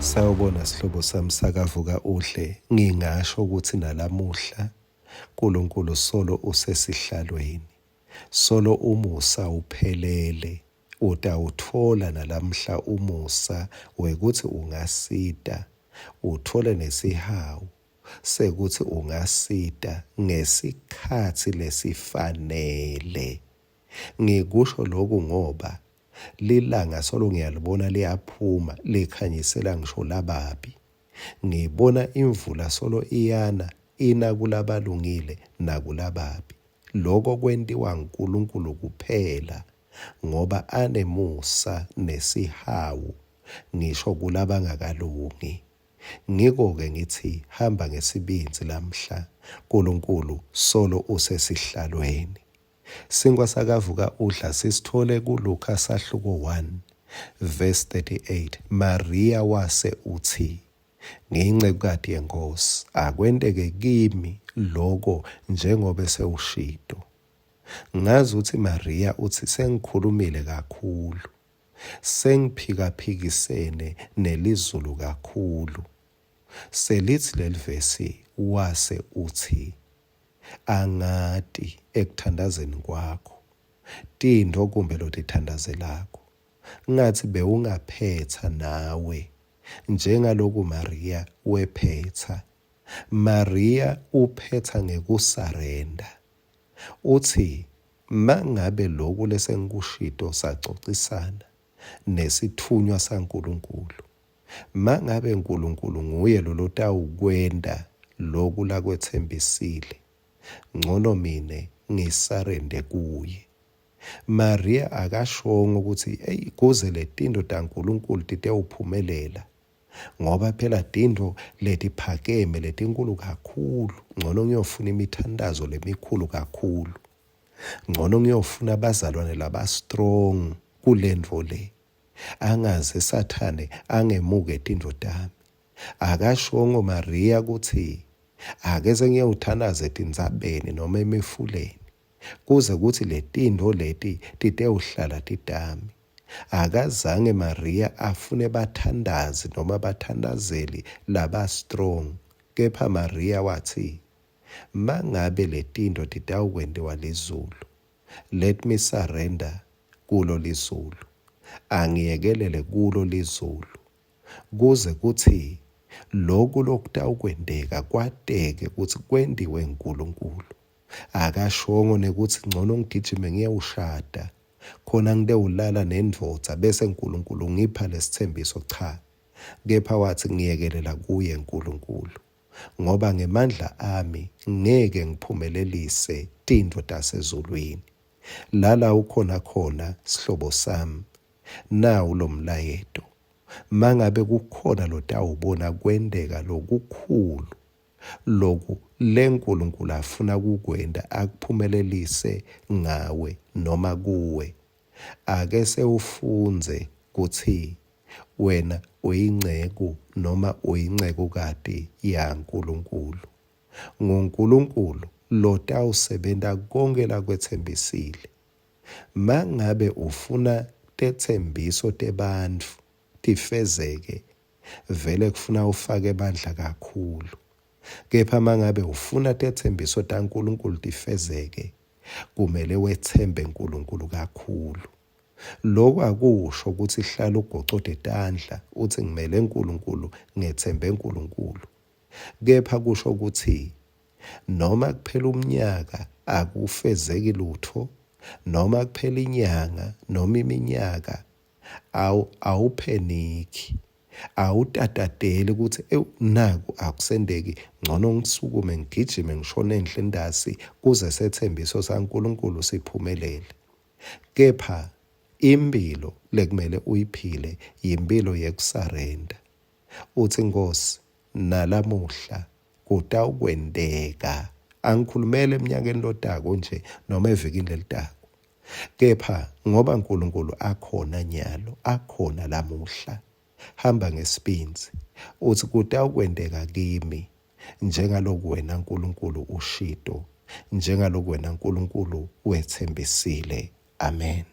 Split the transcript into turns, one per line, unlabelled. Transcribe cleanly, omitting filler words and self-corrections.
Sawubona sihlobo sami sakavuka udle ngingasho ukuthi nalamuhla uNkulunkulu solo usesihlalweni solo umusa uphelele utawutfola nalamhla umusa wekutsi ungasita uthole nesihawu sekutsi ungasita ngesikhatsi lesifanele. Ngikusho loku ngoba lilanga solo ngiyalibona liyaphuma likhanyisela ngisho lababi. Ngibona imvula solo iyana ina kulabalungile nakulababi. Loko kwentiwa nguNkulunkulu kuphela ngoba anemusa nesihawu ngisho kulabangakalungi. Ngiko-ke ngitsi hamba ngesibindzi lamhla, Nkulunkulu solo usesihlalweni. Sinkwa sakavuka udla sisitfole kuLukha sahluko 1 verse 38. Mariya wase utsi, Ngiyincekukati yeNkhosi, akwenteke kimi loko njengobe sewushito. Ngazi utsi Mariya utsi sengikhulumile kakhulu. Sengiphikaphikisene nelizulu kakhulu. Selitsi lelivesi wase utsi, Angati ekuthandazeni kwakho tintfo kumbe lotithandazelako, ngatsi bewungaphetsa nawe njengaloku Mariya wephetsa. Mariya uphetsa ngekusarenda. Utsi, Mangabe loku lesengikushito sacocisana nesitfunywa saNkulunkulu, mangabe Nkulunkulu nguye lolotawukwenta loku lakwetsembisile, ncono mine ngisarende kuye. Mariya akashongo kutsi eyi kuze letintfo taNkulunkulu titewuphumelela, ngoba phela tintfo letiphakeme letinkulu kakhulu ngcono ngiyofuna imithandazo lemikhulu kakhulu ngcono ngiyofuna abazalwane laba-strong kulentfo le angaze sathane angemuke tintfo tami akashongo Mariya kutsi ake sengiyewuthandaza etintsabeni noma emifuleni kuze kutsi letintfo leti titewuhlala titami Akazange Mariya afune bathandazi noma bathandazeli laba-strong, kepha Mariya watsi, Mangabe letintfo titawukwentiwa lizulu, let me surrender kulo lizulu. Angiyekelele kulo lizulu, kuze kutsi loku lokutawukwenteka kwateke kutsi kwentiwe nguNkulunkulu. Akashongo nekutsi ngcono ngigijime ngiyewushada khona ngitewulala nendvodza bese Nkulunkulu ungipha lesitsembiso cha kepha watsi ngiyekelela kuye Nkulunkulu ngoba ngemandla ami ngeke ngiphumelelise tintfo tasezulwini lala ukhona khona sihlobo sami nawu lomlayeto mangabe kukhona lotawubona kwenteka lokukhulu loku leNkulunkulu afuna kukwenta akuphumelelise ngawe noma kuwe ake sewufundze kutsi wena uyinceku noma uyincekukati yaNkulunkulu. NguNkulunkulu lotawusebenta konke lakwetsembisile. Mangabe ufuna tetsembiso tebantfu tifezeke Vele kufuna ufake ebandla kakhulu. Kepha mangabe ufuna tetsembiso taNkulunkulu tifezeke, kumele wetsembe Nkulunkulu kakhulu. Loku akusho kutsi hlala ugocote tandla utsi ngimele Nkulunkulu, ngetsembe Nkulunkulu. Kepha kusho kutsi noma kuphela umnyaka akufezeki lutfo, noma kuphela inyanga noma iminyaka Awu awupheniki. Awutatateli kutsi ewu naku akusendeki ngcono ngisukume ngigijime ngishone enhle entasi kuze setsembiso saNkulunkulu siphumelele. Kepha imphilo lekumele uyiphile yimphilo yekusarenda. Utsi Nkhosi nalamuhla kutawukwenteka. Angikhulumeli eminyakeni lotako nje noma evikini lelitako. Kepha ngoba Nkulunkulu akhona nyalo, akhona lamuhla, hamba ngesibindzi utsi kutawukwenteka kimi njengaloku wena Nkulunkulu ushito, njengaloku wena Nkulunkulu wetsembisile. Amen.